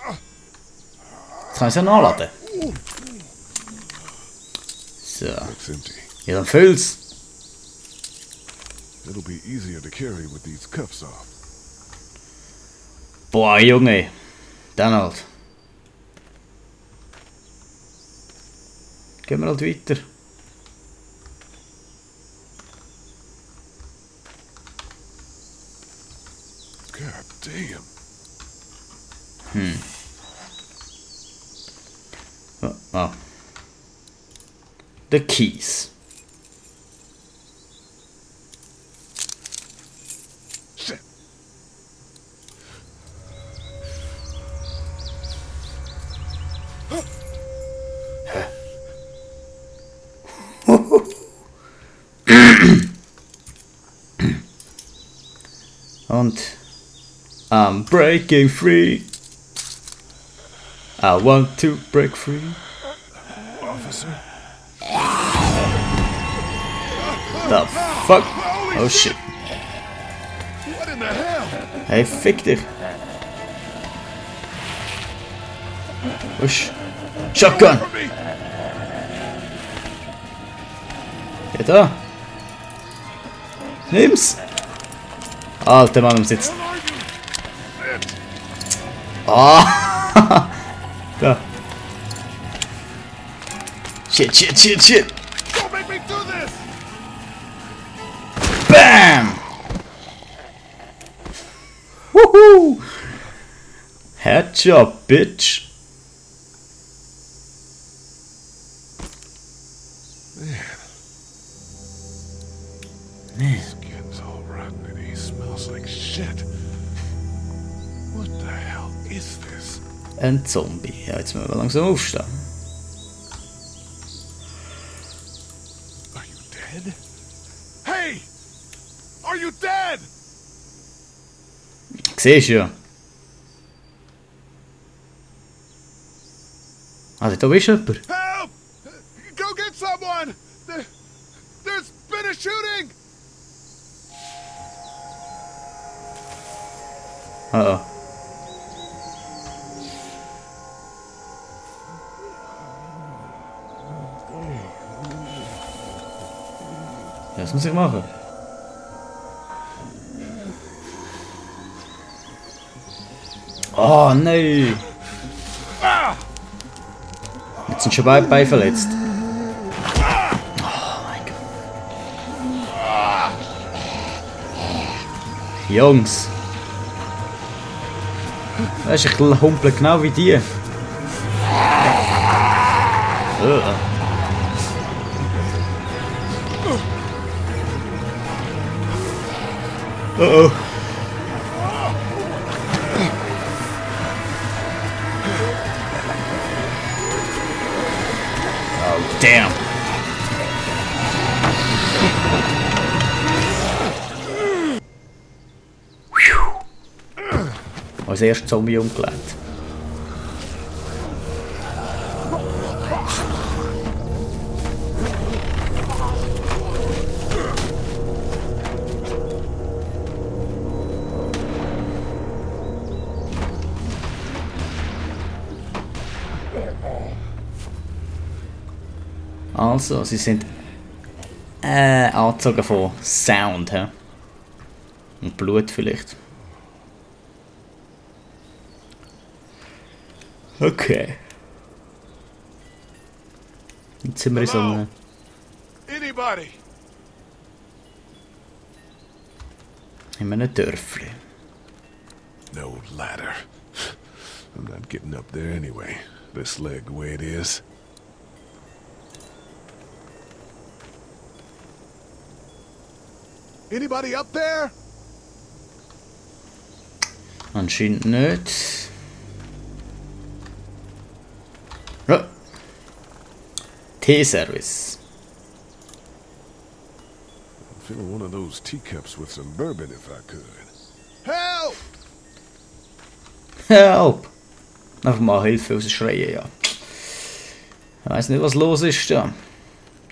Jetzt kann ich es ja nachladen. So. Ja, dann füll's. Boah, Junge. Dann halt. Gehen wir halt weiter. God damn. Oh. The keys. Shit. Und I'm breaking free. I want to break free. Officer. The fuck? Oh shit. What in the hell? Hey, fick dich. Usch. Shotgun. Ja, da. Nimm's. Alter Mann am Sitzen. Ah. Da. Shit, shit, shit, shit. Don't make me do this. Bam. Woohoo. Headshot, bitch. Man. Skin's all rotten and he smells like shit. What the hell is this? Ein Zombie. Ja, jetzt müssen wir langsam aufstehen. Are you dead? Hey! Are you dead? Siehst du ja. Also, da ist jemand. Help! Go get someone! There's been a shooting! Oh. Ja, was muss ich machen? Oh nein! Jetzt sind schon beide verletzt. Oh mein Gott. Jungs! Das ist ein bisschen Humpel genau wie die. Oh. Oh, damn. Als erstes Zombie umgelegt. Also, sie sind angezogen von Sound, he? Und Blut vielleicht. Okay. Jetzt sind wir in so einem... Anybody? in einem Dörfli. No ladder. I'm not getting up there anyway. This leg the way it is. Anybody up there? Anscheinend nicht. Ja. Teeservice. I'd fill one of those teacups with some bourbon if I could. Help! Help! Einfach mal Hilfe rausschreien, ja. Ich weiss nicht, was los ist da.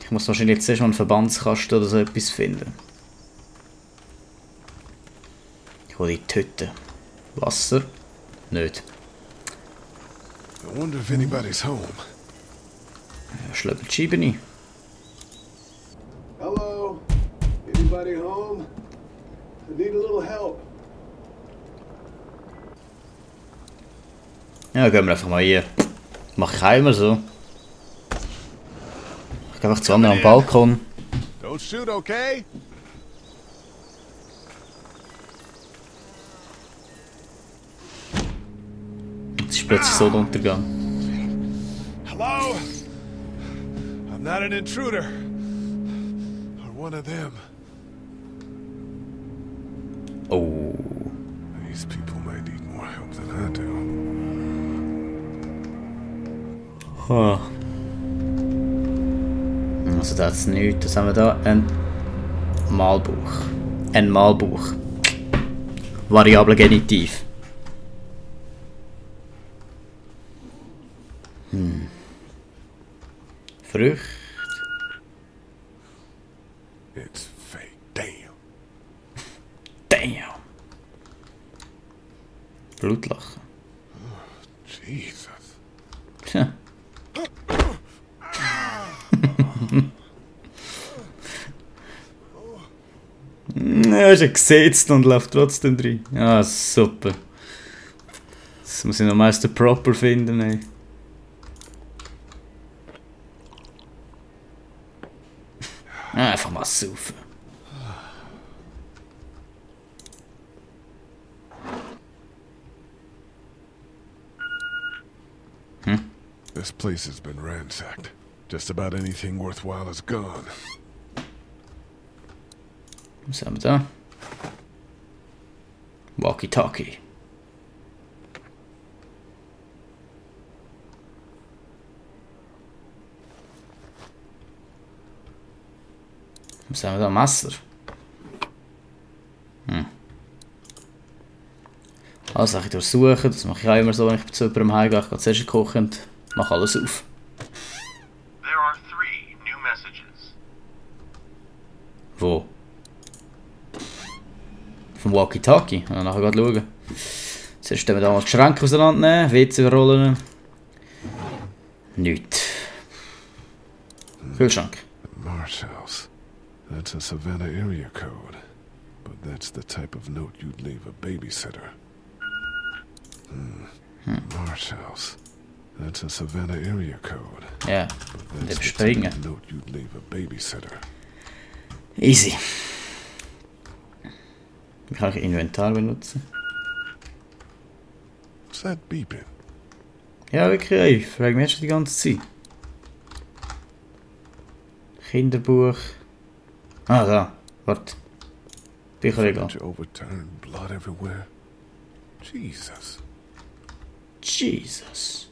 Ich muss wahrscheinlich jetzt erst mal einen Verbandskasten oder so etwas finden. Ich hole die Tüte. Wasser? Nicht. I wonder if anybody's home. Ja, schlägt die Scheibe ein. Hello? Anybody home? I need a little help. Ja, gehen wir einfach mal hier. Mach ich auch immer so. Ich gehe einfach zu anderen am Balkon. Don't shoot, okay? Es ist plötzlich so der Untergang. Hello? I'm not an intruder. Or one of them. Oh. These people might need more help than I do. Oh. Also das ist nichts. Was haben wir da? Ein Malbuch. Ein Malbuch. Variable Genitiv. Frucht. It's fake. Damn. Damn. Blutlachen. Jesus. Tja. Er ist ja gesetzt und läuft trotzdem drin. Ja, super. Das muss ich noch meist den Proper finden, ey. Einfach mal saufen. This place has been ransacked. Just about anything worthwhile is gone. Was haben wir da? Walkie-Talkie. Was haben wir da? Messer. Also ich durchsuchen, das mache ich auch immer so, wenn ich zu jemandem heimgehe. Ich gehe zuerst kochen und mache alles auf. There are 3 new messages. Wo? Vom Walkie-Talkie. Und nachher gehen schauen. Zuerst wir da mal die Schränke auseinandernehmen, WC rollen. Nichts. Kühlschrank. Marsh House. That's a Savannah area code. But that's the type of note you'd leave a babysitter. Marsh House. That's a Savannah area code. Ja, But und that's the überspringen. type of note you'd leave a babysitter. Easy. Wie kann ich Inventar benutzen? What's that beeping? Ja, wirklich, ich frage mich jetzt schon die ganze Zeit. Kinderbuch. Ah, da. Warte. Bücherregal. Bunch of overturned blood everywhere. Jesus. Jesus.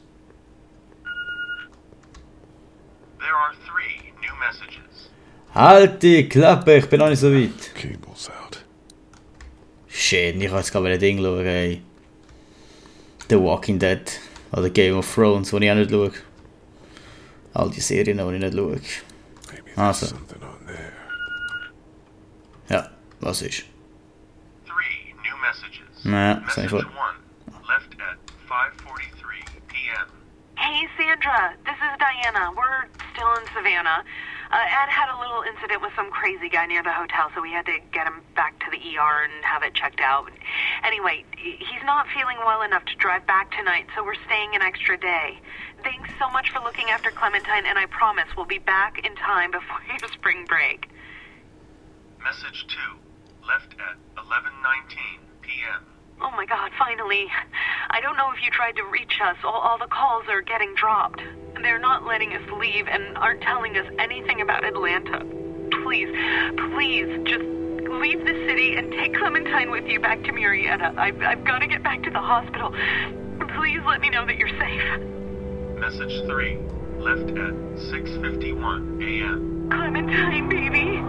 There are 3 new messages. Halt die Klappe, ich bin noch nicht so weit. Cable's out. Shit, ich kann jetzt gerade ein Ding schauen, ey. The Walking Dead. Oder Game of Thrones, wo ich auch nicht schaue. All die Serien, die ich nicht schaue. Maybe Ah, there's so. something on there. Ja, was ist? 3 new messages. Naja, das Message habe 1 ich left at 5:43 p.m. Hey, Sandra. This is Diana. We're still in Savannah. Ed had a little incident with some crazy guy near the hotel, so we had to get him back to the ER and have it checked out. Anyway, he's not feeling well enough to drive back tonight, so we're staying an extra day. Thanks so much for looking after Clementine, and I promise we'll be back in time before your spring break. Message 2 left at 11:19 p.m. Oh my God, finally. I don't know if you tried to reach us. All the calls are getting dropped. They're not letting us leave and aren't telling us anything about Atlanta. Please, please, just leave the city and take Clementine with you back to Murrieta. I've got to get back to the hospital. Please let me know that you're safe. Message 3 left at 6:51 a.m. Clementine, baby.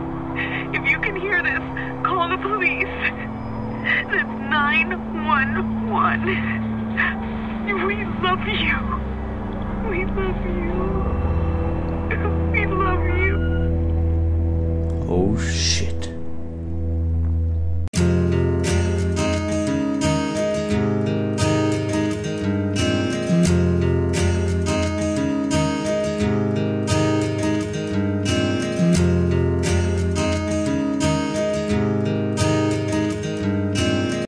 If you can hear this, call the police. That's 911. We love you. We love you. We love you. Oh shit.